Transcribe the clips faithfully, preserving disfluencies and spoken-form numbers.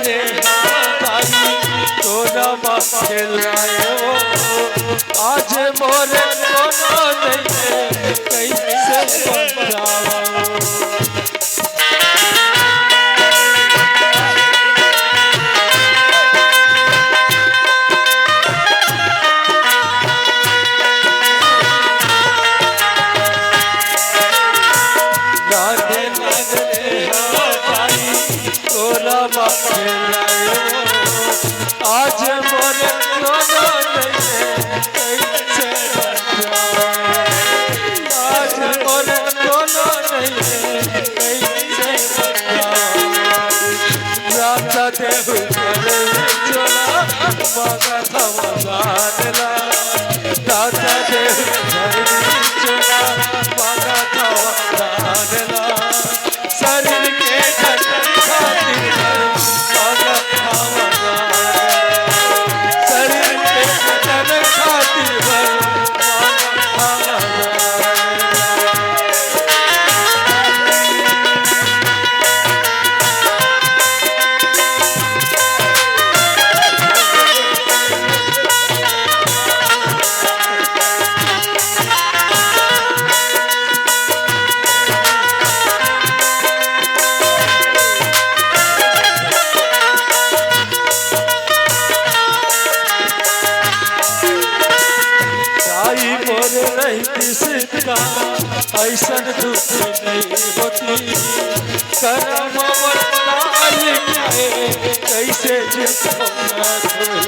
रे हमारी तोरा बाप के लायो, आज मोरे कोनो नइये, कइसे बचाओ। राधे राधे हमारी तोरा बाप के लायो, आज मोरे कोनो नइये, कइसे बचाओ। आज मोरे कोनो नइये, कइसे बचाओ। राजा देहु घर चोला, मगध अवतारला। राजा देहु घर चोला, मगध अवतारला। शरीर के जतन खातिर मांगत हवं दान। शरीर के जतन खातिर मांगत हवं दान। दाई मोर रहती सितका, अइसन दुख नइ होती। करम मोर काल के, कइसे जितना होई।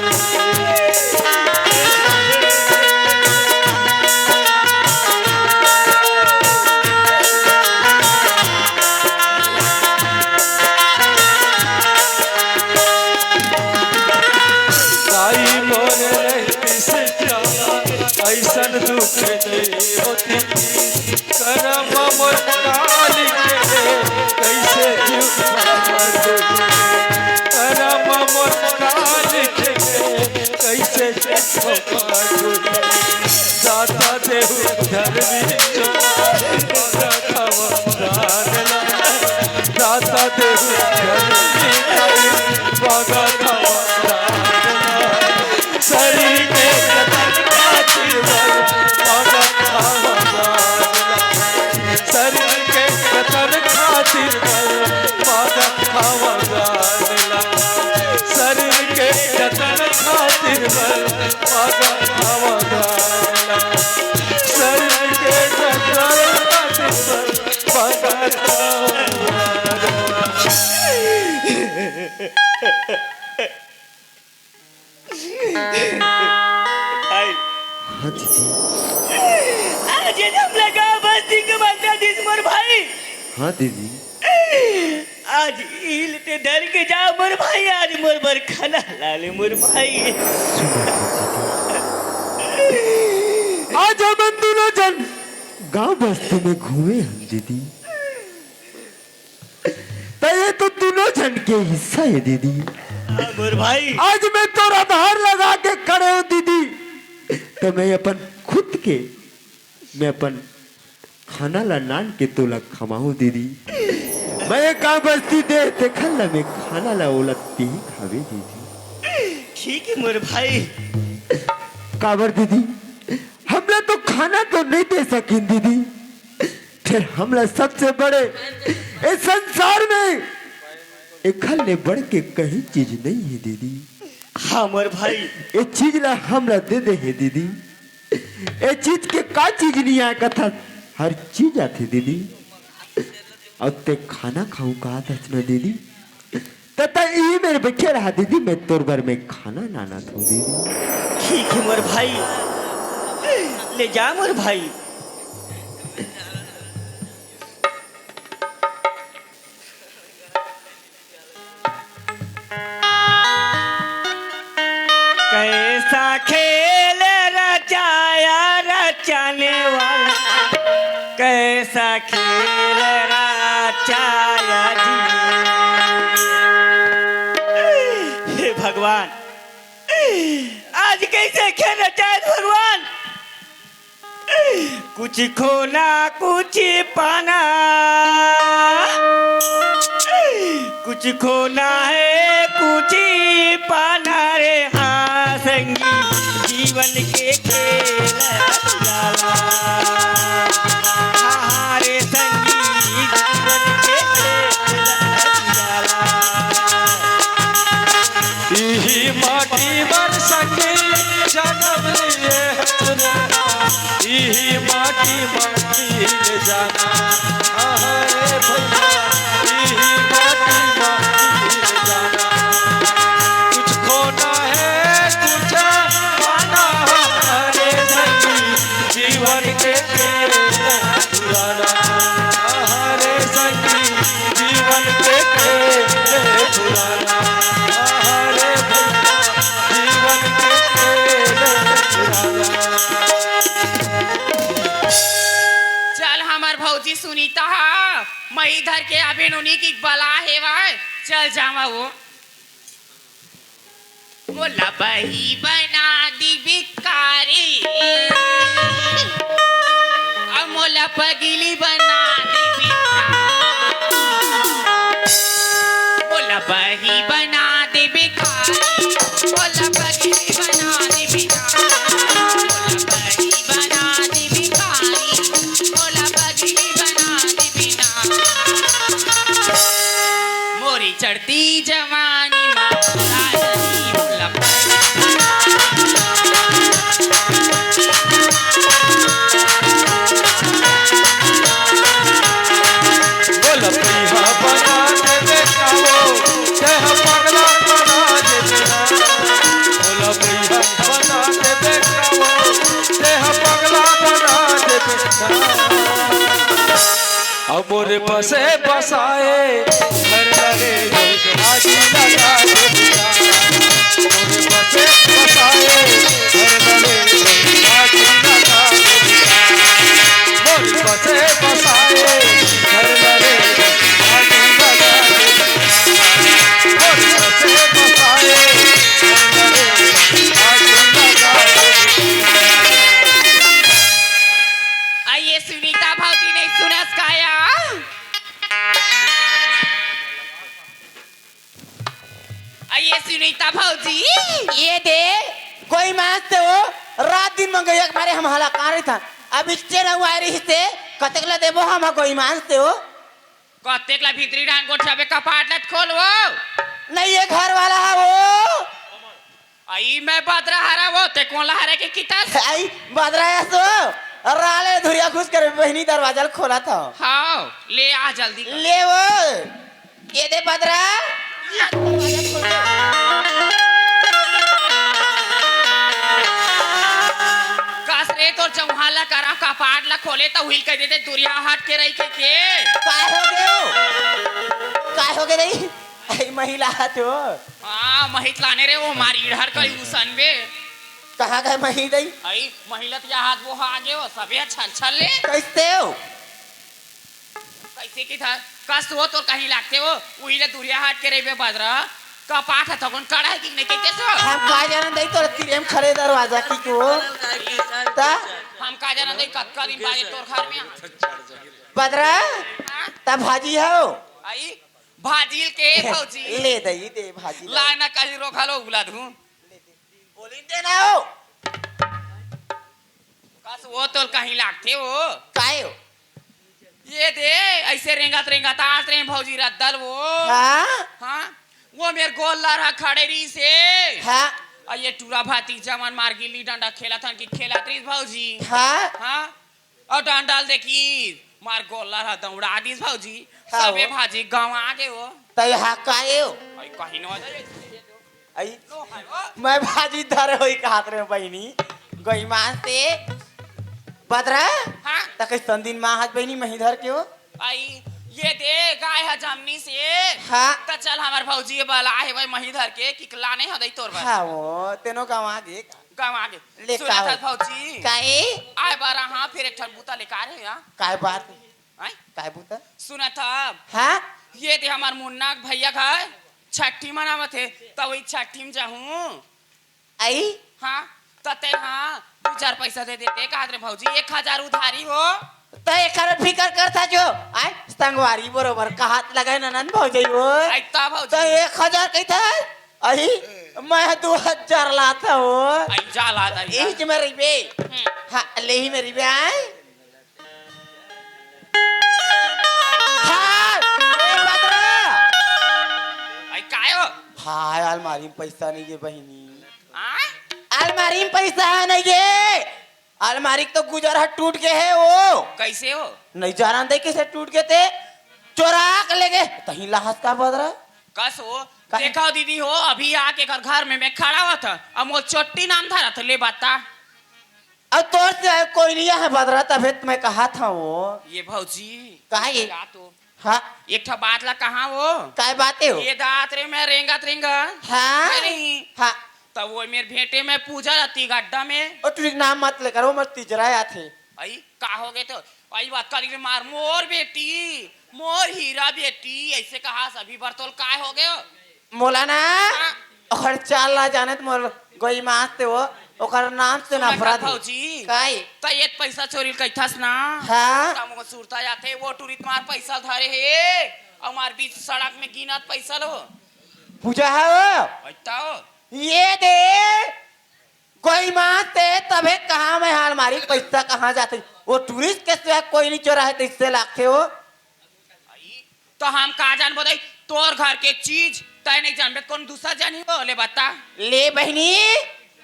दाई मोर रहती सितका, अइसन दुख नइ होती। करम मोर काल के, कइसे जिउ करम मोर काल के, कइसे जिउ दाता देहु धरमी चोला, मगध अवतारला। दाता देहु धरमी चोला, मगध अवतारला। शरीर के जतन खातिर मगध अवतारला। शरीर के जतन खातिर मगध अवतारला। शरीर के जतन खातिर मगध अवतारला। शरीर के जतन खातिर मगध अवतारला। भाई। हाँ दीदी। आज ये हमला गाँव बस्ती के बता दिस मोर भाई। हाँ दीदी। आज इल ते डर के जा मोर भाई, आज मोर बर खाना ला ले मोर भाई। सुनो दीदी, आज हमन दोनों झन गाँव बस्ती में घूमे हन दीदी। त ये तो दोनों झन के हिस्सा हे दीदी। हाँ, मोर भाई। आज मैं तोर आधार लगा के खड़े हूँ दीदी, त मैं अपन खुद के, मैं अपन खाना ला नान के तोला खमाहूँ दीदी। मैं ये गाँव बस्ती दे, देखन ला मैं खाना ला ओला तेही खावे दीदी। ठीक हे मोर भाई। काबर दीदी, हमला तो खाना तो नहीं दे सकिन दीदी, फेर हमला सबसे बड़े ए संसार में एखर ले बढ़ के कहीं चीज नहीं हे दीदी। हाँ मोर भाई। ए चीज ला हमला दे दे हे दीदी। ए चीज के का चीज नहीं आय कथा, हर चीज आथे दीदी। अउ ते खाना खाहूँ कहत हस ना दीदी, त तैं इही मेर बइठे रहा दीदी, मैं तोर बर में खाना लानत हूँ दीदी। ठीक हे मोर भाई, ले जा मोर भाई। कैसा खेल रचाया रचाने वाला, कैसा खेल रचाया जी। हे भगवान, आज कैसे खेल रचाए भगवान? कुछ खोना, कुछ पाना, कुछ खोना है, जी पाना रे हाँ संगी, जीवन के खेल दुलारा। हाँ रे संगी, जीवन के खेल दुलारा। इही माटी बर संगी जनम लिए हथुरना, इही माटी मा मिल जाना। अरे भैया, इही माटी मा मिल जाना। कुछ खोना है, कुछ पाना है, अरे संगी, जीवन के खेल दुलारा। अरे संगी, जीवन के खेल दुलारा। अरे भैया, जीवन के खेल दुलारा। चल हमर भौजी सुनीता हा, मही धर के अभी नोनी की बला हेवय, चल जावा वो। मोला बही बना दी भिखारी, अब मोला पगली बना दी भिखारी। मोला बही बना दे भिखारी, मोला पगली बना दे भिखारी, मोला बही बना दे भिखारी, मोला पगली बना दे भिखारी। मोरी चढ़ती जवानी मा राजनी मोला पगली बना दे। बोल भैया बना दे बेटा वो, तेह पगला बना दे बेटा। बोल भैया बना दे बेटा वो, तेह पगला बना दे बेटा। अब मोरे बसे बसाए घर लगे आजी लगा दे बेटा। मोरे बसे बसाए घर लगे आजी लगा दे बेटा। मोरे बसे बसाए घर लगे आजी लगा दे बेटा। मोरे बसे बसाए घर लगे आजी लगा दे बेटा। अ ये सुनीता भौजी नहीं सुनस काया? अ ये सुनीता भौजी। ये दे, गोईमांस ते हो, रात दिन मंगैया के मारे हम हलाकान रहिथन। अब इच्चे न हुआ रहिस ते, कतेक ला देबो हम गोईमांस ते हो? कतेक ला भीतरी डांग गोठियाबे, कपाट ला खोल वो। नहीं, ये घर वाला है वो। अई मैं बदरा हरा वो, ते कोन ला हरे के कितस? अई बदरा है सो, राले धुरिया खुश करे बहिनी दरवाजा ल खोला था। हाँ, ले आ जल्दी कर। ले वो, ये दे बदरा। कस रे तोर चौहान ला करा, कपाट ला खोले त उहिल कह देते दुरिया हट के रही के के। काय हो गयो? काय हो गए नहीं? अई महिला हाथ हो। हाँ, महित लाने रे वो मारी इधर करी उसन बे। कहाँ गए मही दई? अई महिला त यहाँ हाथ वो आगे हो, सबे छल छल ले। कैसे हो? कैसे की था? कस वो तोर कहीं लागते हो, उही ले दुरिया हट के रहिबे बदरा। कपाट ह तकोन कड़ा है कि नहीं कहते सो? हम का जाना दई तोर तिरेम खड़े दरवाजा की को। ता? हम का जाना दई कतका दिन बाद तोर घर में आ। बदरा? हाँ? ता भाजी हो? अई भाजील के भौजी। ले दई दे भाजी ला। ला ना कहीं रोक हलो उला दूं। बोलिन दे ना हो। कस वो तोल कहीं लागते हो। काय हो? ये दे, ऐसे रेंगत रेंगत आत रहे भौजी रद्दल वो। हाँ? हाँ? वो मेर गोल्लर ह खड़े रही से। हाँ? और ये टूरा भाती जमन मार गिल्ली डंडा खेलत हन कि खेलत रही भौजी। हाँ? हाँ? और डंडल देखी, मार गोल्लर ह दौड़ा दिस भौजी। हाँ सबे हो। भाजी गंवा गे हो। तै हा काय हो? अई कहीं न हो जाए। अई, मैं भाजी धरे होई कहत रहे बहिनी, गोईमान से। बदरा? हाँ? त कैसन दिन मा हाथ बहिनी मही धर के हो? अई, ये दे गाय ह जमनी से। हाँ? त चल हमर भौजी बला हे भाई मही धर के कि लाने हो दई तोर बर। हाँ वो, तेनो गंवा गे। गंवा गे। ले सुनत का हो? हस भौजी? काहे? आय बारा हाँ फिर एक ठन बूता ले का रे या? काय बात? आय? काय बूता? सुनत हस? हाँ? ये दे हमर मुन्ना के भैया घर छठी मनावत हे, त वही छठी में जाहूँ। आई? हाँ, त ते हाँ, दू चार पैसा दे देते, कहत रे भौजी, एक हजार उधारी हो। त एकर फिकर करथा जो, आय, संगवारी बरोबर कहत लगे ननन भौजी हो। आई त भौजी। त एक हजार कहिथा? अही, मैं दू हजार लात हूँ। आई जा लात, आई जा। इही में रहिबे। हम्म। हाँ, लेही में रहिबे, आय। हाँ, ए बदरा। आई काय हो? हाँ, अलमारी में पैसा नहीं है बहिनी। आय? अलमारी में पैसा नहीं है। अलमारी के तो गुजर ह टूट गे हे वो। कैसे हो? नहीं जानन दे कैसे टूट गे ते। चोरा के ले गे। तही लाहस का बदरा। कस हो? का? देखा दीदी हो, अभी आके घर, घर में मैं खड़ा हुआ था, अब वो चोट्टी नाम धरा था, ले बता। अब तोर से कोई नहीं है बदरा, तबे तो मैं कहा था वो। ये भौजी, काहे? क्या तो? हाँ। एक ठो बात ला कहा वो? काय बात हे हो? ये दात रे मैं रेंगत रेंगत। हाँ। नहीं। हाँ। तब वो मेर भेंटे में पूजा रहती गड्ढा में। ओ, तू एक नाम मत लेकर, वो मत तिजरा आथे। आई, का हो गए तो? आई बात करी रे मार, मोर बेटी, मोर हीरा बेटी, ऐसे कहा सभी बर तोल काय हो गए हो? मोला ना, हाँ। ओकर चाल ला जाने त मोर गोई मास ते वो, ओकर नाम से सुन ना नफरत हे। भौजी। काई? त एक पैसा चोरी कइथस ना। हाँ। त मोर सुरता जाथे, वो टूरी तुम्हार पैसा धरे हे, अउ मार बीच सड़क में गिनत पैसा लो। पूजा है वो? बताओ। ये दे, गोई मास ते तबे कहाँ मैं हाल मारी, पैसा कहाँ जाथे? वो टूरिस्ट के सिवा कोई नहीं चोरा है, तो इससे लाखे हो। आई, तो हम का जानबो दई, तोर घर के चीज तय नहीं जानबे, कौन दूसरा जानी हो, ले बता। ले बहिनी,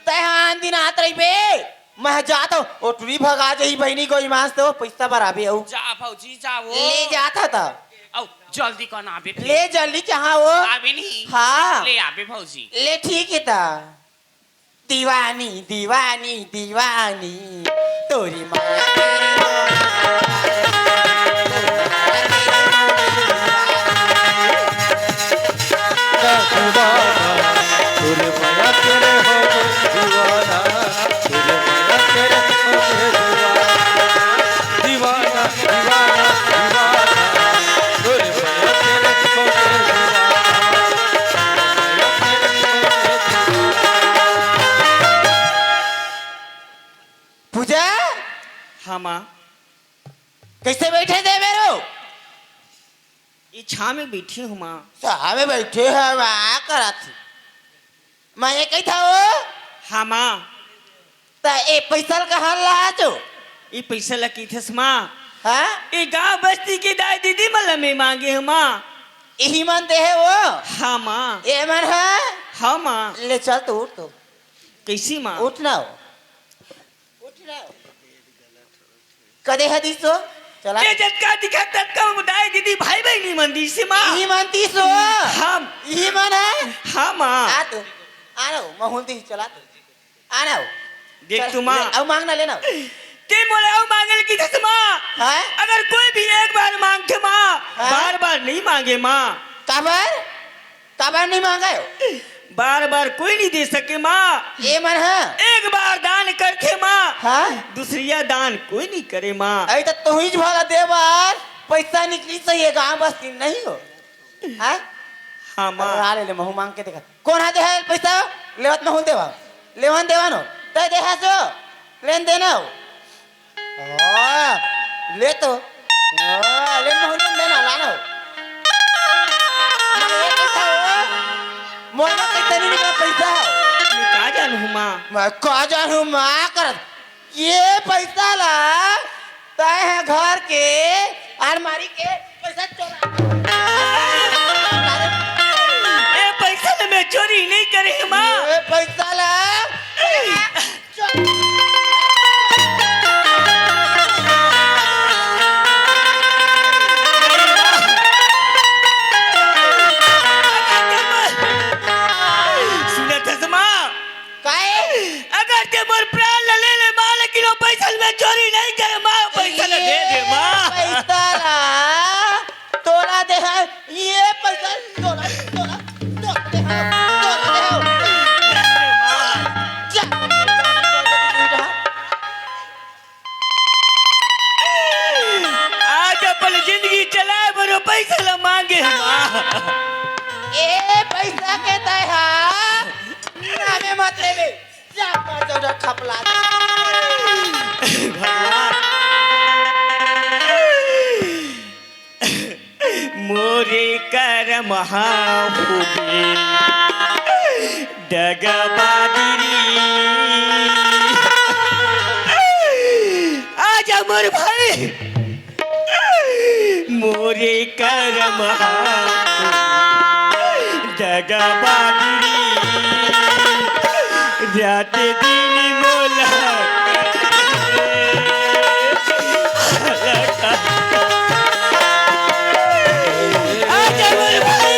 तय हाँ दिन आत रहिबे, मैं जात हूँ, ओ टुरी भगा जही बहिनी, गोई मास ते वो पैसा बराबे हूँ। जा भौजी, जा वो। ले जात ह त। औ, जल्दी कौन आबे फिर। ले जल्दी कहाँ वो? आबे नहीं। हाँ। ले आबे भौजी। ले ठीक है त। दीवानी, दीवानी, दीवानी, तोरी माँ तेरी हो, दीवाना, तोरे माया तेरे हो दीवाना, तोरे माया तेरे हो दीवाना, दीवाना, दीवाना, दीवाना, तोरे माया तेरे हो दीवाना। पूजा? हाँ, माँ। कैसे बैठे थे मेरो? ये छाँव में बैठी हूँ, माँ। छाँव में बैठे है, मैं करत हूँ। मैं ये कही था वो? हाँ, माँ। त ए पैसा ल कहाँ ला जो? ई पैसा ला कहिथस माँ। हाँ? ई गांव बस्ती के दाई दीदी मन ला मैं मांगे हूँ माँ। इही मन दे हे वो? हाँ माँ। ए मन है? हाँ माँ। ले चल तो उठ तो। कैसी माँ? उठ ना हो। उठ ना हो। कदे हे दिसो? चला। ये जतका दिखा ततका दाई दीदी भाई बहिनी मन दिसे माँ। इही मन दिसो? हाँ। इही मन है? हाँ माँ। आ तो। आ ना हो, महुल दी चला तो। आ ना हो। देख चल, तू माँ। ले, अउ मांग ना लेना हो। ते मोला अउ मांगे ल कहिथस माँ। हाँ? अगर कोई भी एक बार मांगथे माँ, हाँ? बार बार नहीं मांगे माँ। काबर? काबर नहीं मांगे हो? बार बार कोई नहीं दे सके माँ। ए मन हाँ? एक बार दान करथे माँ। हाँ? दूसरिया दान कोई नहीं करे माँ। अरे तो तुही भला दे बार पैसा निकली सही है गांव बस्ती नहीं हो। हाँ? हाँ, माँ। अरे, आ ले, ले, महू मांग के देखा। कौन हा दे हा पैसा? लेवत महू देवा। लेवन देवा नो। तय दे हा सो। लेन देना हो। हाँ, ले तो। हाँ, लेन महू लेन देना, लाना हो। मैं ये कहता हूँ, मोर में कितनी निकला पैसा है? मैं का जानू माँ? मैं का जानू माँ करत? ये पैसा ला तय ह घर के अलमारी के पैसा चोरा। ए पैसा ला मैं चोरी नहीं करे माँ। ये पैसा ला सुनत हस माँ? काहे? अगर ते मोर प्राण ल ले ले माँ, लेकिन वो पैसा ल मैं चोरी नहीं करे माँ, पैसा ल दे दे माँ। ये पैसा ला, तोला दे है, ये पैसा तोला, तोला, तोला दे है, तोला दे है। जा। आज अपन जिंदगी चलाए बर वो पैसा ल मांगे माँ। ए पैसा के तय हा, नामे मत लेबे। जा मर जाओ, जा खपला। भगवान। मोरे करम हा होगे। दगा बाजरी। आजा मोर भाई, मोरे करम हा दगा बाजरी, रात दिन मोला आजा मोर भाई।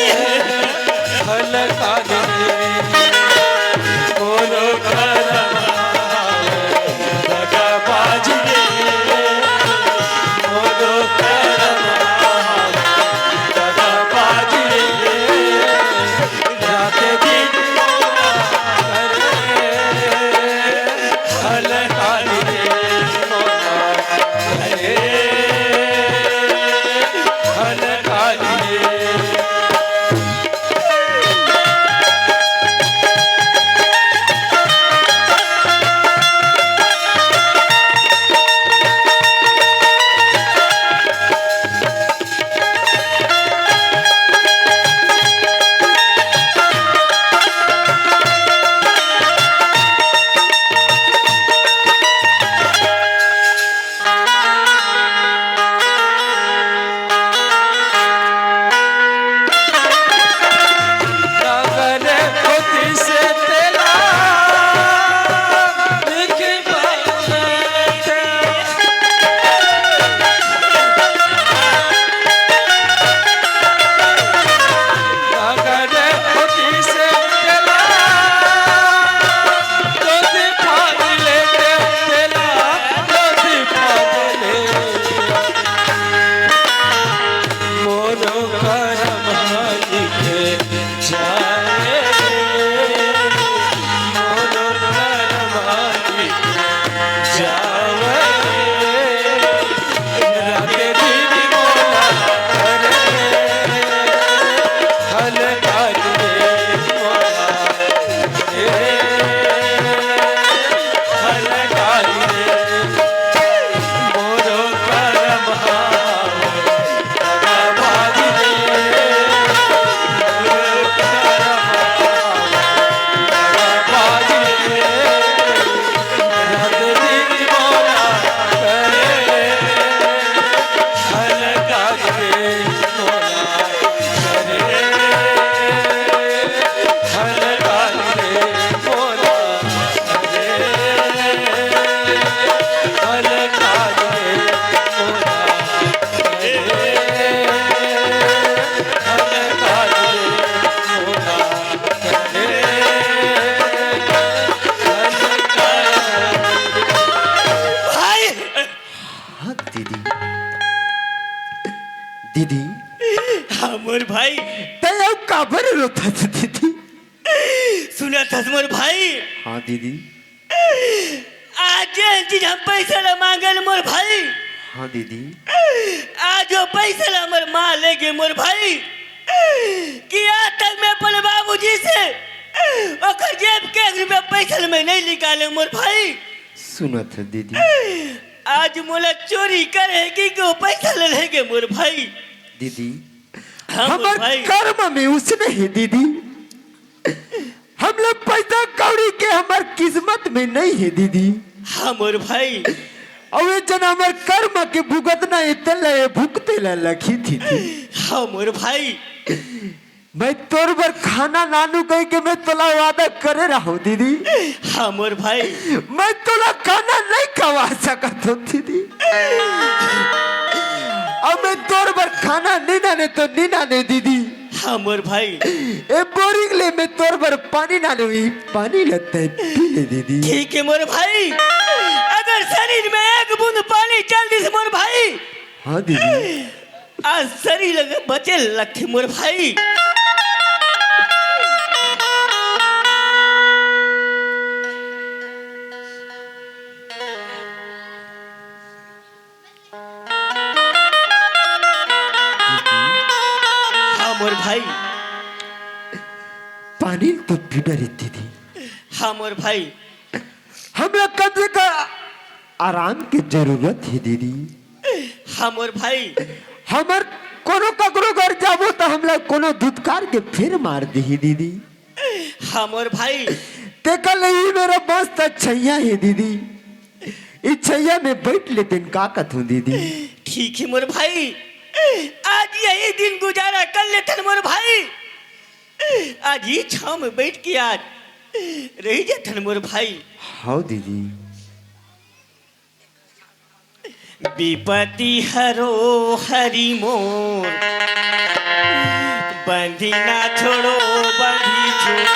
भाई। हाँ दीदी। दीदी। हाँ मोर भाई। तैं अउ काबर रोथस दीदी? सुनत हस मोर भाई। हाँ दीदी। आज जेन चीज हम पैसा ला मांगेन मोर भाई। हाँ दीदी। आज वो पैसा ला मोर माँ ले गे मोर भाई। कि आज तक मैं अपने बाबूजी से ओकर जेब के एक रुपया पैसा ला मैं नहीं निकाले मोर भाई। सुनत हस दीदी। आज मोला चोरी करे कि वो पैसा ला ले गे मोर भाई। दीदी, हाँ मोर हमर भाई। कर्म में उसने हे दीदी। हमला पैसा कौड़ी के हमर किस्मत में नहीं हे दीदी। हाँ मोर भाई। अउ ये जना हमर कर्म के भुगतना हे, तेला ये भुगते ला लगही दीदी। हाँ मोर भाई। मैं तोर बर खाना लानहूं कहिके मैं तोला वादा करे रहूं दीदी। हाँ मोर भाई। मैं तोला खाना नहीं खवा सकत हूं दीदी। अब मैं तोर बर खाना नहीं लाने तो नहीं लाने दीदी। हाँ मोर भाई। ए बोरिंग ले मैं तोर बर पानी लाने हूं, पानी ला तैं पी ले दीदी। ठीक है मोर भाई, अगर शरीर में एक बूंद पानी चल दिस मोर भाई, हाँ दीदी। आज शरीर लगे बचे लगथे मोर भाई। हाँ मोर भाई। पानी तो पीबे रे दीदी। हाँ मोर भाई। हमला कम से कम आराम के जरूरत हे दीदी। हाँ मोर भाई। हमर कोनो ककरो घर जाबो त हमला कोनो धुतकार के फेर मार दिही दीदी। हाँ मोर भाई। तेकर ले ही मेरा मस्त छैया हे दीदी, इस छैया में बैठ लेतेन, का कथों दीदी? ठीक हे मोर भाई, आज यही दिन गुजारा कर लेथन मोर भाई। आज ही छाँव में बैठ के आज रहि जाथन मोर भाई। हाँ दीदी। विपत्ति हरो हरि मोर, बंधी ना छोड़ो बंधी छोड़।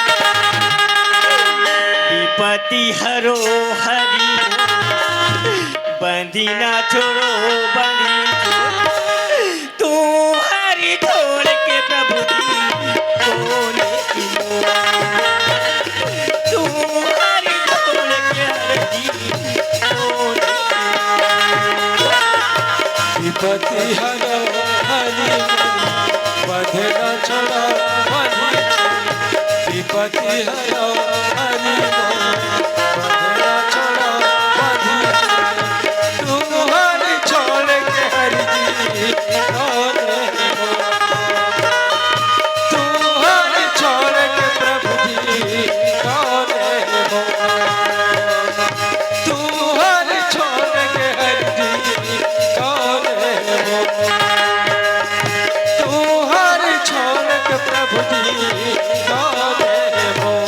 विपत्ति हरो हरि मोर, बंधी ना छोड़ो बंधी छोड़। तू हरि छोड़ के प्रभु जी कोने की मोर। तू हरि छोड़ के हरि जी कोने की मोर। विपत्ति हरो हरि मोर, बंधना छोड़ा बंधी छोड़। विपत्ति हरो हरि मोर, बंधना छोड़ा बंधी छोड़। तू हरि छोड़ के हरि जी कौन है मोर? तू हरि छोड़ के प्रभु जी कौन है मोर? तू हरि छोड़ के हरि जी कौन है मोर? तू हरि छोड़ के प्रभु जी कौन है मोर?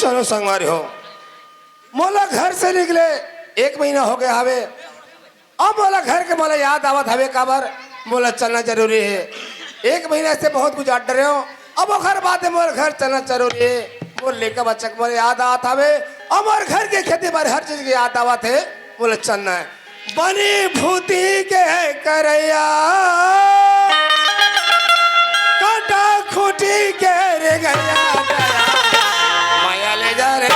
चलो संगवारी हो, मोला घर से निकले एक महीना हो गया हवे। अब मोला घर के मोला याद आवत हवे, काबर मोला चलना जरूरी हे। एक महीना से बहुत गुजार डरे हों, अब ओखर बाद मोर घर चलना जरूरी हे। मोर लइका बच्चा के मोला याद आवत हवे, अब मोर घर के खेती बाड़ी हर चीज के याद आवत हे, मोला चलना हे। बनी भूती के करैया, काटा खूटी के रे गैया, माया ले जा रे।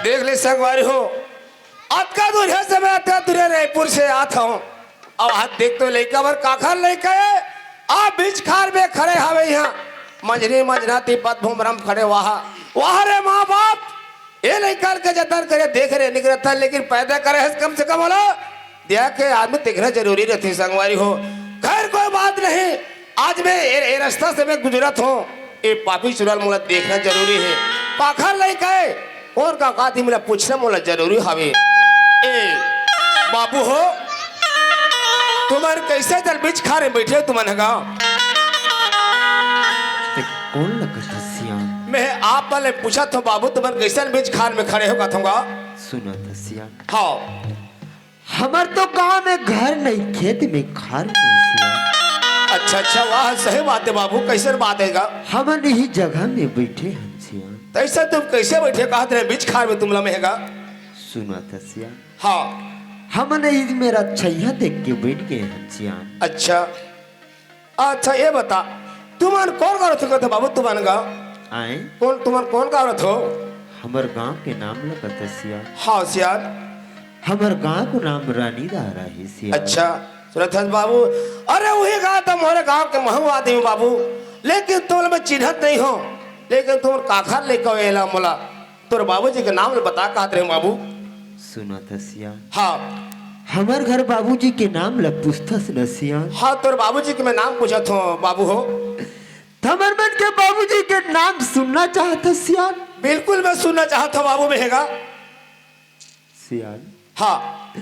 देख ले संगवारी हो, अतका दूरिहा से मैं अतका दूरिहा रायपुर से आत हूँ। अब हाथ देख तो लइका बर काखर लइका हे, आप बीच खार में खड़े हवे यहाँ, मंझनी मंझना तिब्बत भूमरम खड़े वाह, वाह रे माँ बाप, ए लइका के जतन करे, देख रे निकरत हे, लेकिन पैदा करे हे कम से कम वाला दिया के आदमी देखना जरूरी रहती संगवारी हो। खैर कोई बात नहीं, आज मैं ए, ए रास्ता से मैं गुजरत हूँ, ए पापी चुड़ैल मोला देखना जरूरी हे। पाखर लइका हे, कोन का काथी मोला पूछना मोला जरूरी हवे। ए बाबू हो, तुमन कैसे चल बीच खार में बैठे हो तुमन ह गा? ते कोन लगत हस सियान? मैं आप वाले पूछत हूँ बाबू, तुमन कैसे बीच खार में खड़े हो कथों गा? सुनत हस सियान। हाँ। हमर तो गांव में घर नहीं, खेत में खार नहीं सियान। अच्छा, अच्छा, वाह, सही बात हे बाबू, कैसन बात हे गा? हमन इही जगह में बैठे हन सियान। त अइसन तुम कैसे बैठे, कहत रहे बीच खार में तुमला में हे गा? सुनत हस सियान। हाँ। हमन इही मेरा छैया देख के बैठ गए हन सियान। अच्छा। अच्छा, ये बता, तुमन कोन गाँव रथो कथे बाबू, तुमन गाँव? आए? कोन, तुमन कोन गाँव रथो? हमर गाँव के नाम ल बता सियान। हाँ सियान। हमर गाँव को नाम रानीदारा हे सियान। अच्छा, सुनत हस बाबू, अरे उही गाँव त मोरे गाँव के महू आदमी बाबू, लेकिन तुमन मैं चिन्हत नहीं हो। लेकिन तुमन काखर लेके आए एला मोला? तोर बाबूजी के नाम ल बता कहत रहे बाबू। सुनत हस सियान। हाँ। हमर घर बाबूजी के नाम ल पूछथस न सियान। हाँ, तोर बाबूजी के मैं नाम पूछत हूँ बाबू हो। त हमर मन के बाबूजी के नाम सुनना चाहत हस सियान। बिल्कुल मैं सुनना चाहत हूँ बाबू, मैं हेगा। सियान। हाँ।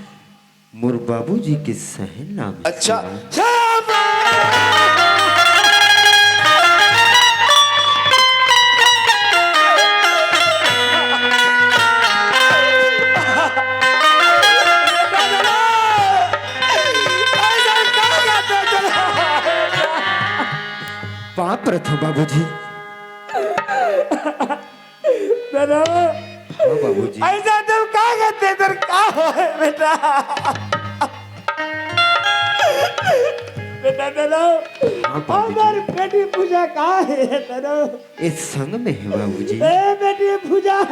मोर बाबूजी के सही नाम हे अच्छा। सियान। पाँव परत हँव बाबूजी। दादा, हाँ बाबूजी। ऐसा तुम का करते इधर, का हो है बेटा? बेटा, दादा, हाँ बाबूजी। हमार बेटी पूजा का है, दादा? ए संग में है बाबूजी। ए बेटी पूजा। का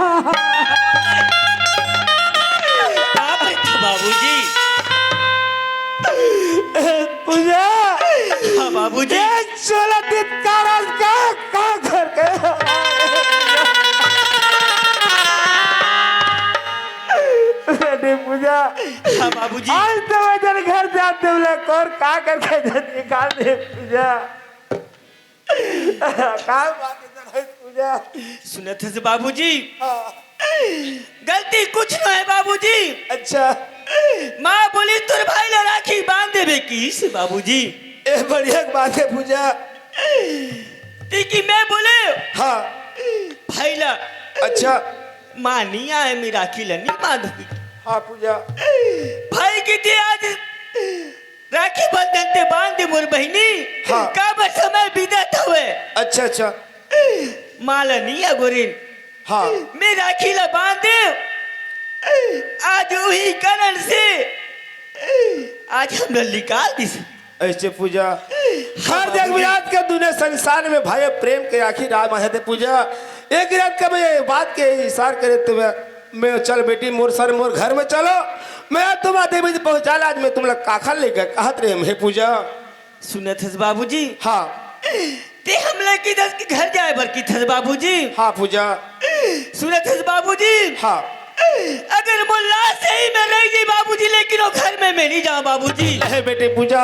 बेटा बाबूजी? पूजा। हाँ बाबूजी। ए चोला तितकारा का, का घर के? बेटी पूजा। हाँ बाबूजी। आज तो मैं तेरे घर जाते हुए कोर का करके निकाल दे पूजा। का बात है पूजा? सुनत हस बाबूजी? हाँ। गलती कुछ नो है बाबूजी। अच्छा। माँ बोली तोर भाई ला राखी बांध देबे किस बाबूजी। ए बढ़िया बात है पूजा। ती कि मैं बोले हाँ। भाई ला। अच्छा। माँ नहीं आए, मैं राखी ला नहीं बांधूंगी। हाँ पूजा। भाई की थी आज राखी बंधन ते बांध दे मोर बहिनी। हाँ। काबर समय बीतत हवे। अच्छा, अच्छा। माला नहीं अगोरिन। हाँ। मैं राखी ला बांध दे। आज वही कारण से आज हम लोग निकाल दिस। ऐसे पूजा। हाँ, हर जग बाबूजी। विराट के दुनिया संसार में भाई प्रेम के आखिर राम है ते पूजा। एक रात का मैं ये बात के इशार करे तो मैं, मैं चल बेटी मोर सर मोर घर में चलो। मैं आज तुम्हारा देवी जी पहुंचा ला, आज मैं तुम लोग काखर लेकर कहत रहे हम, हे पूजा। सुनत हस बाबूजी? हाँ। ते हमला किथस कि घर जाए बर किथस बाबूजी? हाँ पूजा। सुनत हस बाबूजी? हाँ। अगर मोर लाश सही में रह गई बाबूजी, लेकिन वो घर में मैं नहीं जाऊँ बाबूजी। अरे बेटे पूजा,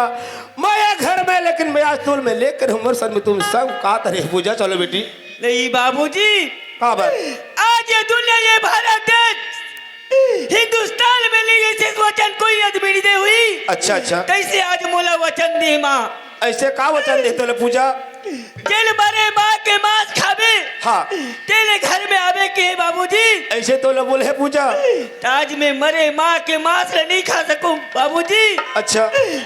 मैं ये घर में, लेकिन मैं आज तोल में लेकर हूँ, मोर सर में तुम सब का तरह पूजा। चलो बेटी। नहीं बाबूजी। का बात? आज ये दुनिया, ये भारत देश, हिंदुस्तान में नहीं ऐसे वचन कोई आदमी नहीं दे हुई। अच्छा, अच्छा। तैसे आज मोला वचन दे माँ। ऐसे का वचन दे तोले पूजा? जेल मरे माँ के मांस खाबे। हाँ। तेरे घर में आवे के है बाबूजी। ऐसे तोले बोले है पूजा। आज मैं मरे माँ के मांस ला नहीं खा सकूं बाबूजी। अच्छा।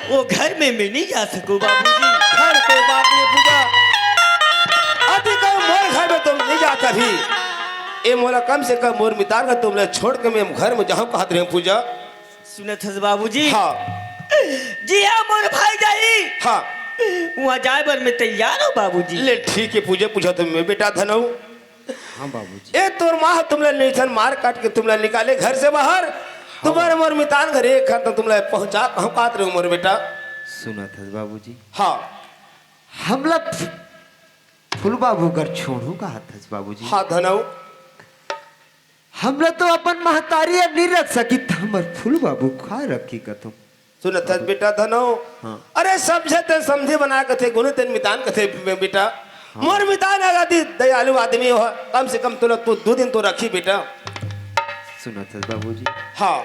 वो घर में मैं नहीं जा सकूं बाबूजी। घर कोई बात नहीं पूजा। अभी कल मोर घर में तुम नहीं जाता भी। ए मोला कम से कम मोर मितान का तुम ले छोड़ के मैं घर में जाऊं कहत रहे पूजा। सुनत हस बाबूजी? हाँ। जी हाँ, मोर भाई जाही। हाँ। वहाँ जाए बर मैं तैयार हूँ बाबूजी। ले ठीक है पूजा, पूजा तो मैं बेटा धनऊ। हाँ बाबूजी। ए तोर माँ तुमला नैथन मार काट के तुमला निकाले घर से बाहर। हाँ। तुम्हारे मोर मितान घर एक खन तो तुमला पहुँचा कहूँ कात रहे मोर बेटा। सुनत हस बाबूजी? हाँ। हमला फु-, फूल बाबू घर छोड़ू कहत हस बाबूजी? हाँ धनऊ। हमला तो अपन महतारी अब नहीं रख सकी, त हमर फूल बाबू का रखी कथम? सुनत हस बेटा धनो। हाँ। अरे समझे ते समझे बना कथे, गुने तेन मितान कथे बे-, बेटा। हाँ। मोर मितान आदि दयालु आदमी हो, कम से कम तोला तू दो दिन तो रखी बेटा। सुनत हस बाबूजी? हाँ।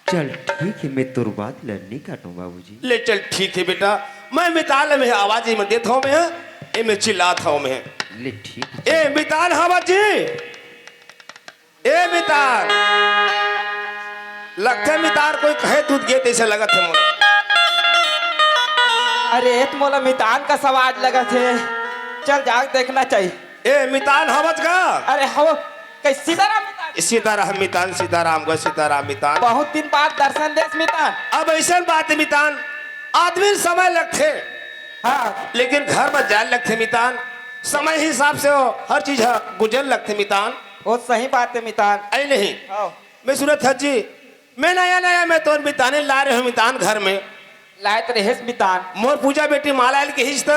चल ठीक है, मैं तोर बात ल नहीं काटूं बाबूजी। ले चल ठीक है बेटा, मैं मितान में आवाज ही में देत हूँ मैं, ए में चिल्लात हूँ मैं। ले ठीक है। ए मितान हवा जी, ए मितान, लगथे मितान कोई कहे दूध गे तैसे लगत है मोला। अरे, ए त मोला मितान का सवाज लगत है, चल जाके देखना चाहिए। ए मितान हवत का? अरे, हव, कई सीताराम मितान? सीताराम मितान, सीताराम ग, सीताराम मितान। बहुत दिन बाद दर्शन देस मितान। अब ऐसन बात है मितान, आदमी ल समय लगथे, हाँ। लेकिन घर बर जाए लगथे मितान। समय हिसाब से हो, हर चीज ह गुजर लगथे मितान। वो सही बात है मितान। ऐ नहीं। हाँ। मैं सुनत हस जी, मैं नया नया मैं तोर मिताने ला रहे हूँ मितान घर में। लायत रहेस मितान। मोर पूजा बेटी माला आयल कहिस त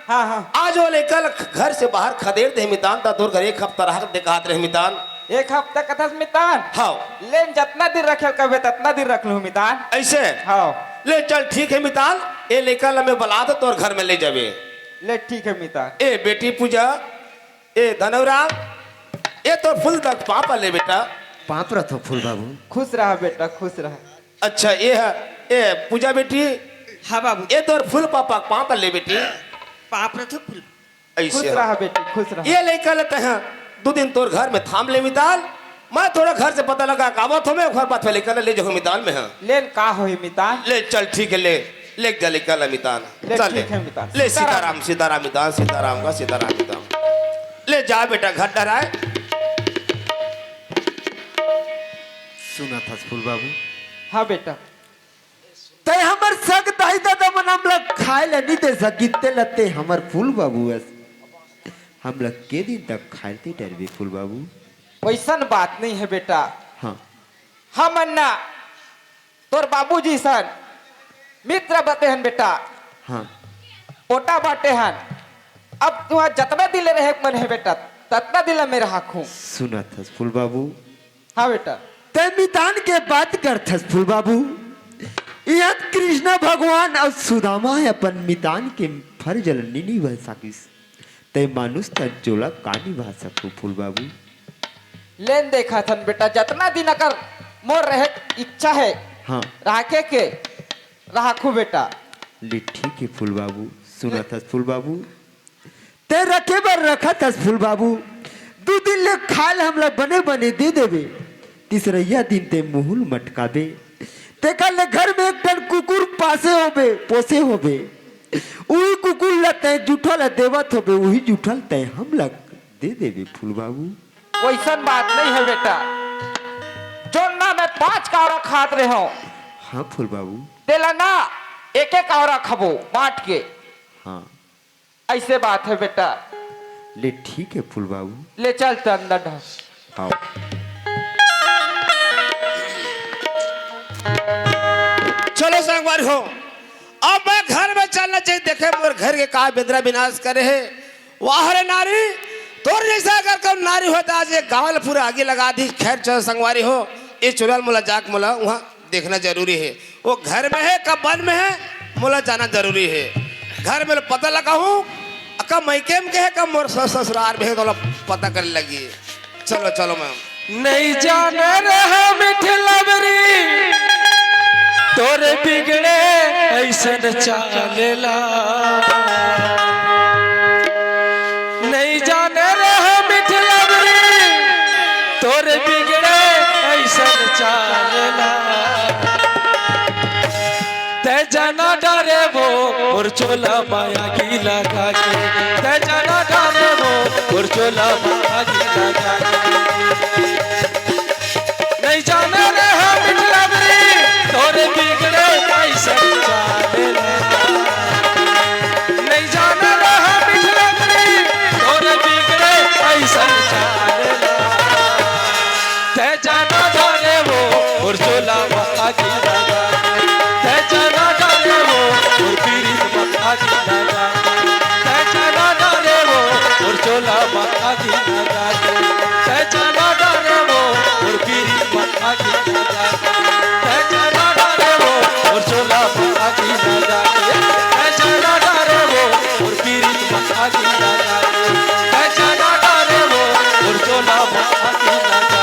हाँ, हाँ। आज वो लइका ल घर से बाहर खदेड़ दे मितान, त तोर घर एक हफ्ता रह के देखात रहे मितान। एक हफ्ता कथस मितान? हाँ। लेन जतना दिन रखे ल कबे, ततना दिन रख लूँ मितान। अइसे? हाँ। ले चल ठीक हे मितान, ए लइका ल मैं बला दे तोर घर में ले जाबे। ले ठीक हे मितान। ए बेटी पूजा, ए धनवराम, ए तोर फूल तक पाँव ल ले बेटा। पाँव परत हों फूल बाबू। खुश रहा बेटा, खुश रहा। अच्छा, ए ह, ए पूजा बेटी, हाँ बाबू। ए तोर फूल पापा के पाँव ल ले बेटी। पाँव परत हों फूल। अइसे खुश ह। रहा बेटी, खुश रहा। ए लइका ल तैं ह दू दिन तोर घर में थाम ले मितान, मैं थोड़ा घर से पता लगा के आवत हों, मैं ओकर बाद में लइका ल ले जाहूँ मितान मैं ह। लेन का होही मितान? ले चल ठीक हे, ले, ले जा लइका ल मितान। ले चल ठीक हे मितान। ले सीताराम। सीताराम, सीताराम मितान, सीताराम का सीताराम मितान। ले जा बेटा घर डहर आय। सुनत हस फूल बाबू? हाँ बेटा। तैं हमर सग दाई ददा मन हमला खाय ल नी दे सकिस, तेला तैं हमर फूल बाबू अस। हमला के दिन तक खाय ल तैं डरबे फूल बाबू? वइसन बात नइ हे बेटा। हाँ। हमन ना तोर बाबूजी सन मित्र बते हन बेटा। हाँ। ओटा बाटे हन। अब तुँहर जतना दिन ले रहे के मन हे बेटा, ततना दिन ले मैं राखहूँ। सुनत हस फूल बाबू? हाँ बेटा। तैं मितान के बात करथस फूल बाबू। इहाँ कृष्ण भगवान अउ सुदामा ह अपन मितान के फर्ज ल नी निभा सकिस। तैं मानुष तन जोला का निभा सकहू फूल बाबू? लेन देखत हन बेटा, जतना दिन अगर मोर रहे के इच्छा हे, हाँ। राखे के, राखहूँ बेटा। ले ठीक हे फूल बाबू। सुनत हस फूल बाबू? तैं रखे बर रखत हस फूल बाबू, दू दिन ले खाय ल हमला बने बने दे देबे, तीसरइया दिन तैं मुँह ल मटकाबे। तेकर ले घर में एक ठन कुकुर पासे होबे, पोसे होबे, उही कुकुर ल तैं जूठा ल देवत होबे, उही जूठा ल तैं हमला दे देबे फूल बाबू। वइसन बात नइ हे बेटा, जोन ना मैं पाँच कावरा खात रहेंव। हाँ फूल बाबू। तेला ना एक एक कावरा खाबो बाँट के। हाँ। अइसे बात हे बेटा। ले ठीक हे फूल बाबू। ले चल त अंदर डहर। हाँ। चलो संगवारी हो, अब मैं घर में चलना चाहिए, देखे मोर घर के का बेंदरा बिनास करे हे। वाह रे नारी, तोर जइसा अगर कहूँ नारी होय त आज ए गाँव ल पूरा आगी लगा दिस। खैर चलो संगवारी हो, ए चुलल मोला जाके मोला उहाँ देखना जरूरी हे। ओ घर में हे का बन में हे, मोला जाना जरूरी हे। घर में पता लगाहूँ, का मइके में के हे, का मोर सस-, ससुरार में हे, त ओला पता करे लगही। चलो, चलो मैम। नइ जाने रहे मिठ लबरी, तोर बिगड़े अइसन चाल ला। नइ जाने रहे मिठ लबरी, तोर बिगड़े अइसन चाल ला। तैं जाना डरे वो मोर चोला म आगी लगा के, तैं जाना डरे वो मोर चोला म आगी लगा के। नइ जाने रहे मिठ लबरी, तोर बिगड़े अइसन चाल ला। नइ जाने रहे मिठ लबरी, तोर बिगड़े अइसन चाल ला। तैं जाना डरे वो मोर चोला म आगी लगा। तैं जाना डरे वो मोर पीरित म आगी लगा। तैं जाना डरे वो मोर चोला म आगी लगा। तैं जाना डरे वो मोर पीरित म आगी लगा। तैं जाना डरे वो मोर चोला म आगी लगा। तैं जाना डरे वो मोर पीरित म आगी लगा। तैं जाना डरे वो मोर चोला म आगी लगा।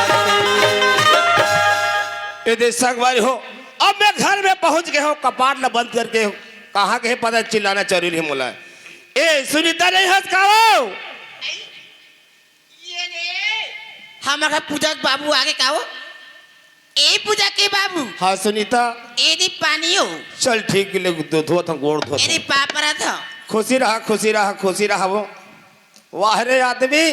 ए दे संगवारी हो, अब मैं घर में पहुंच गए हूँ, कपाट ला बंद करके। कहाँ गए पता, चिल्लाना जरूरी हे मोला। ए सुनीता, नइ हस का वो? ये रे, हमर पूजा के बाबू आगे का वो? ए पूजा के बाबू। हाँ सुनीता। ए दे पानी हो। चल ठीक हे, ले धो-, धोत हँव, गोड़ धोत हँव। ए दे पाँव परत हँव। खुशी रहा, खुशी रहा, खुशी रहा वो। वाह रे आदमी,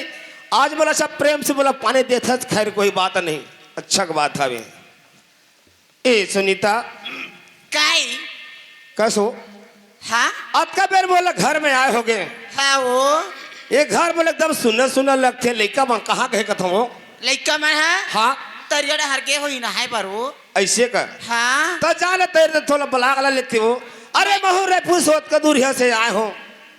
आज मोला सब प्रेम से मोला पानी देथस, खैर कोई बात नहीं, अच्छा के बात हवे। ए सुनीता। काई? कस हो? हाँ? अतका बेर मोला घर में आए होगे। हाँ वो। ए घर मोला एकदम सुन्ना सुन्ना लगथे, लइका मन कहाँ गए कथँव? लइका मन ह? हाँ। तरिया डहर गे होही नहाए बर वो। अइसे का? हाँ। त जा ना तैर, थोला बलाग ला लेथे वो। अरे महूँ रे पुरुषोत्तम दूरिहा से आए हँव।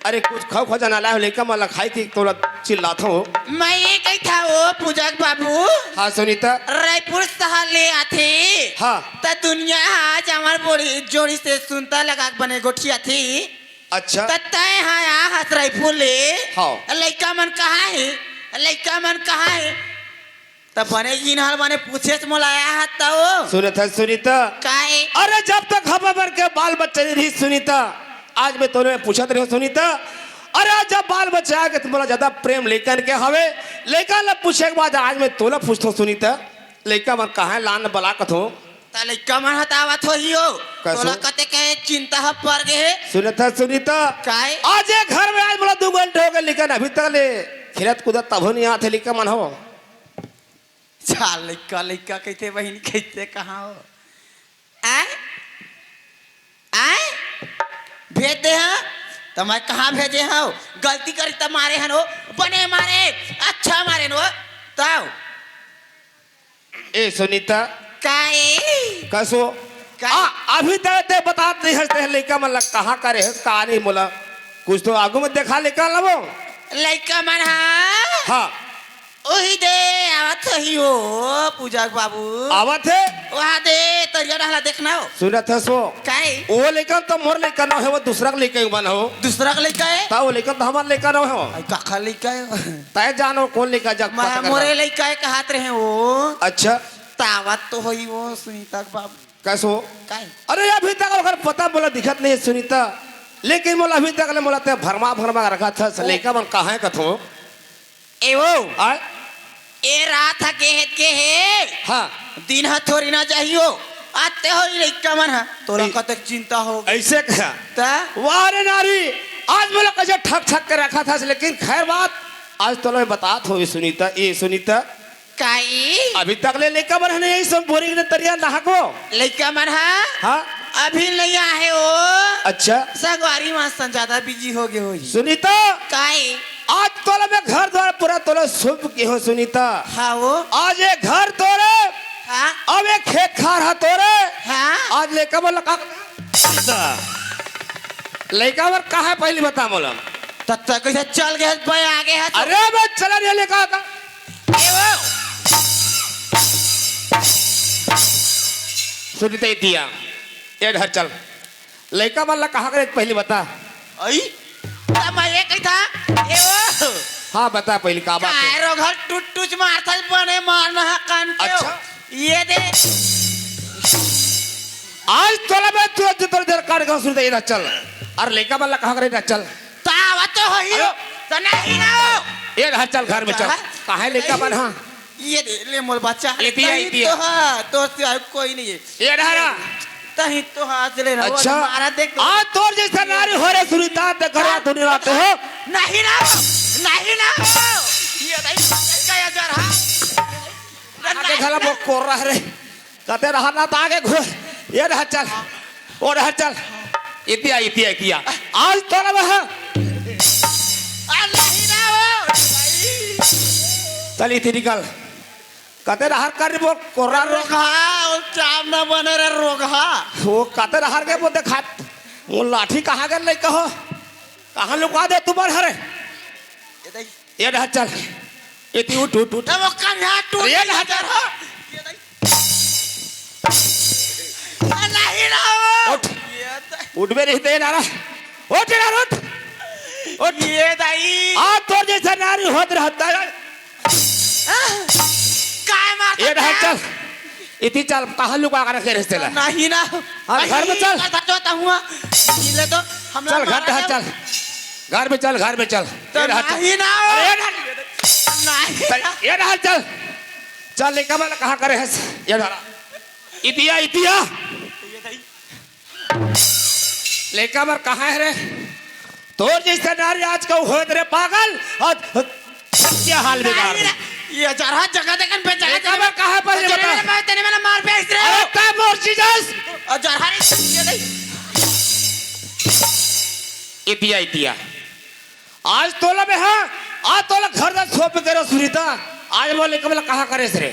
अरे कुछ खाऊ खजाना लाए हो, लइका मन ला खाई थी, तोला चिल्लात हो। मैं ये कही था वो पूजा के बाबू। हाँ सुनीता। रायपुर शहर ले आथे। हाँ। त दुनिया हा चावल बोड़ी जोड़ी से सुनता लगा के बने गोठिया थी। अच्छा। त तय हा आ हस रायपुर ले। हाँ। लइका मन कहाँ है? लइका मन कहाँ है? त बने गिनहल बने पूछे से मोला आया हा त वो। सुनत है सुनीता। काहे? अरे जब तक हम बर के बाल बच्चा नहीं रही सुनीता, आज मैं तोले पूछत रही हूँ सुनीता। अरे आज जब बाल बच्चा आगे तो मोला ज्यादा प्रेम लइकन के हवे, लइका ला पूछे के बाद आज मैं तोला पूछत हूँ सुनीता। लइका मन कहाँ है लान बला कथो। त लइका मन हतावत होही हो। का तोला सो? कते कहे चिंता ह पर गे हे। सुनत है सुनीता। काहे? आज ये घर में आज मोला दू घंटे हो गए, लइका अभी तक ले खेलत कूदत तभो नहीं आते लइका मन हो। चाल लइका, लइका कहिथे बहिनी कहिथे कहाँ हो? आय? आय? भेज दे हाँ? त मैं कहाँ भेजे हव? गलती करी त मारे हन हो? बने मारे, अच्छा मारे न हो? तव? ए सुनीता। काहे? कसो? काहे? आ, अभी तक ते बतात नहीं हस, ते लइका मन ला कहाँ करे हस, कहाँ नहीं मोला। कुछ तो आगू में देखा लइका लबो। लइका मन हा? हाँ। ओही दे, आवत होही हो, पूजा के बाबू। आवत है? वहाँ दे, तरिया डहला देखना हो। सुनत है सो? काहे? वो लइका तो मोर लइका न हो, वो दूसरा के लइका मन हो। दूसरा के लइका है? ता वो लइका तो हमार लइका न हो। आई काखा लइका है? तय जानो कौन लइका जग मैं पता कर मोरे रहा। लइका है कहत रहे हो। अच्छा। त आवत तो होही वो सुनीता के बाबू। कसो? काहे? अरे अभी तक ओकर पता मोला दिखत नहीं है सुनीता, लेकिन मोला अभी तक ले मोला ते भरमा भरमा रखा था, ओ। लइका मन कहाँ है कथो? ए वो। आय? ए रात ह के हे, के हे। हाँ। दिन ह थोड़ी ना जाही हो। आते हो ई लइका मन ह। तोला ए, कतक चिंता हो गई। ऐसे कहा? त? वाह रे नारी, आज मोला कैसे ठक ठक के रखा था, लेकिन खैर बात, आज तोला मैं बतात हो सुनीता, ए सुनीता। काई? अभी तक ले लइका मन ह नहीं, सब बोरिंग ने तरिया नहाको। लइका मन ह? हाँ। अभी नहीं आहे ओ। अच्छा। संगवारी मन संग ज्यादा बिजी हो गए होही। सुनीता। काई? आज तोला मैं घर द्वार पूरा तोला सौंप के हो सुनीता। हाँ वो। आज ये घर तोरे। हाँ। अब ये खेत खार ह तोरे। हाँ। आज लइका मन ला का, लइका मन कहाँ है पहली बता मोला। तब तक कैसे चल गए भाई आगे है तो। अरे मैं चला नहीं लइका का। ए वो। सुनीता इतिया, ए घर चल। लइका मन ला कहाँ करे पहली बता। आई? त मैं ये कही था, ए वो। हाँ बता पहली का बात है? काय रो घर टूट टूट मारता बने मारना है कान के। अच्छा। ये दे। आज तोला मैं तुरंत तोर देर काट के सुनीता इधर चल। अरे लइका मन ला कहाँ करे इधर चल। तावा तो होही हो। अरे। त नहीं ना हो। ए घर चल घर में चल। हाँ? कहाँ है लइका मन हाँ? ये दे, ले मोर बच्चा। इतिया, नहीं इतिया। तो हाँ, तो से कोई नहीं है। ए धारा। तही तो हाथ ले रहा, अच्छा। मारा देख तो। आज तोर जैसा नारी हो रे सुनीता, ते घर दुनिया रात हो। नहीं ना, नहीं ना। ये नहीं, क्या यार हाँ। आगे घला वो कोर्रा रे। कते रहा ना त आगे घुर। ए रहा चल। ओ रहा चल। इतिया, इतिया, इतिया। आज तोला वह। आ, नहीं ना हो। चल इति निकल। कते रहा कर वो कोर्रा रे। रोगहा, वो चाप ना बने रे रोगहा। वो कते रहा के वो देखा। वो लाठी कहाँ गए लइका हो? कहाँ लुका दे तू बर हरे? ये देख। ए रहा चल। इति उठ, उठ, उठ। ए, वो कन्या टूट अरे, ये गया रहा चल। जरा। ये देख। आ, नहीं ना हो। उठ। ये देख। उठबे नहीं दे नारा। उठ यार, उठ। उठ। ये दाई। आ, तोर जैसा नारी होत रहता है। आ, काय मारता ए रहा है? चल। इति चल, कहाँ लुका कर रखे रिश्ते ला? नहीं ना। हाँ, घर में चल। करता जो ता हुआ। ले तो हम चल, घर में चल। घर में चल, घर में चल। तो ए रहा चल। नहीं ना। अरे, ए रहा। नहीं। चल, ए रहा चल। चल, लइका मन कहाँ करे हस? ए रहा। इतिया, इतिया। लइका मन कहाँ है रे? तोर जैसे नारी आज का होत रे पागल। और क्या हाल बिगाड़ दे? ये जरा जगह देखन पे जगह लइका मन कहाँ पर ये बता? मैं तेने में मार पे इस रे। अरे का मोर जीजस? और जरा रे ये नहीं। इतिया, इतिया। आज तोला में हाँ, आज तोला घर दा सौंप के रो सुनीता। आज वो लइका मन कहाँ करे रे?